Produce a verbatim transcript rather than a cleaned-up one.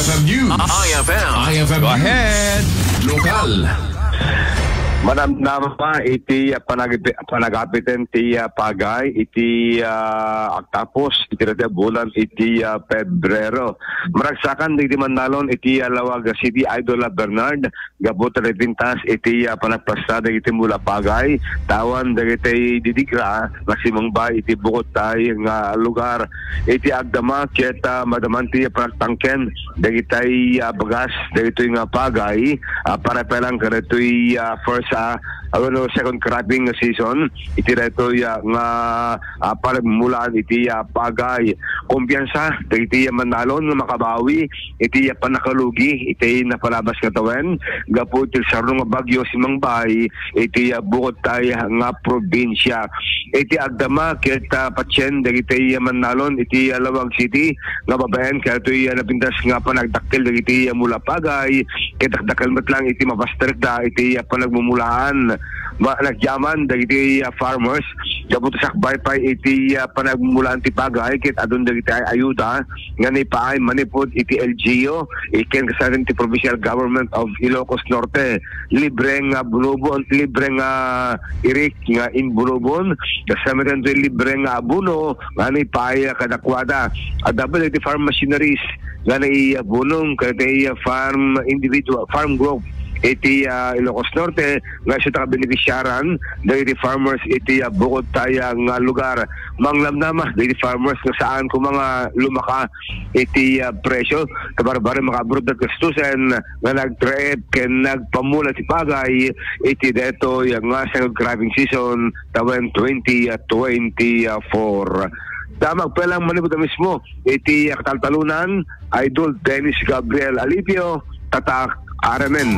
News. I F M. I F M Go News. Ahead. Lokal. Manamnama iti panag-, panagapiten ti, ah, pagay iti, ah, agtapos iti dayta bulan iti, ah, Pebrero. Maragsakan dagiti mannalon iti, ah, Laoag City, Idol, ah, Bernard, gapu ta nagpintas iti, ah, panagpasta dagiti mula pagay, tawan dagiti didigra nga simangba iti bukod tay nga lugar. Iti agdama ket, ah, madaman ti panagtangken dagitay, ah, bagas dagitoy nga pagay, ah, para pelang kadagitoy, ah, first, ah, ah, wenno second cropping season iti daytoy, ah, nga, ah, panagmulaan iti, ah, pagay. Kumpiyansa dagiti, ah, mannalon nga makabawi iti, ah, pannakalugi iti napalabas nga tawen gapu iti sarno nga bagyo simangbay iti, ah, bukod tay nga probinsya. Iti agdama ket, ah, patien dagiti, ah, mannalon iti, ah, Laoag City nga babaen kadagitoy, ah, napintas nga panagdakkel dagiti, ah, mula pagay ket dakdakkel met lang iti mapasterda iti, ah, panagmumulaan. Ma-, nagyaman dagiti, ah, farmers gapu ta sakbay pay iti, ah, panagmulaan ti pagay ket adun dagiti ay-ayuda nga naipaay manipud iti L G U, iken kasano ti Provincial Government of Ilocos Norte. Libre nga bunubon, libre nga irik nga inbunubon, kasano ti libre nga abono nga naipaay kadakuada. Adda met dagiti farm machineries nga naiabunong kadagiti farm individual, farm group iti, ah, Ilocos Norte nga isu ta kabenepisyaran dagiti farmers iti, ah, bukod tay nga lugar. Manglamnama dagiti farmers nga saan koma nga lumaka iti, ah, presyo. Kabarbari makaabroad ti gastusen nga nagtraep ken nagpamula ti pagay iti daytoy nga second cropping season tawen twenty twenty-four. Damag pay lang manipud a mismo iti, ah, kataltalunan, Idol Dennis Gabriel Alipio, Tatak R M N.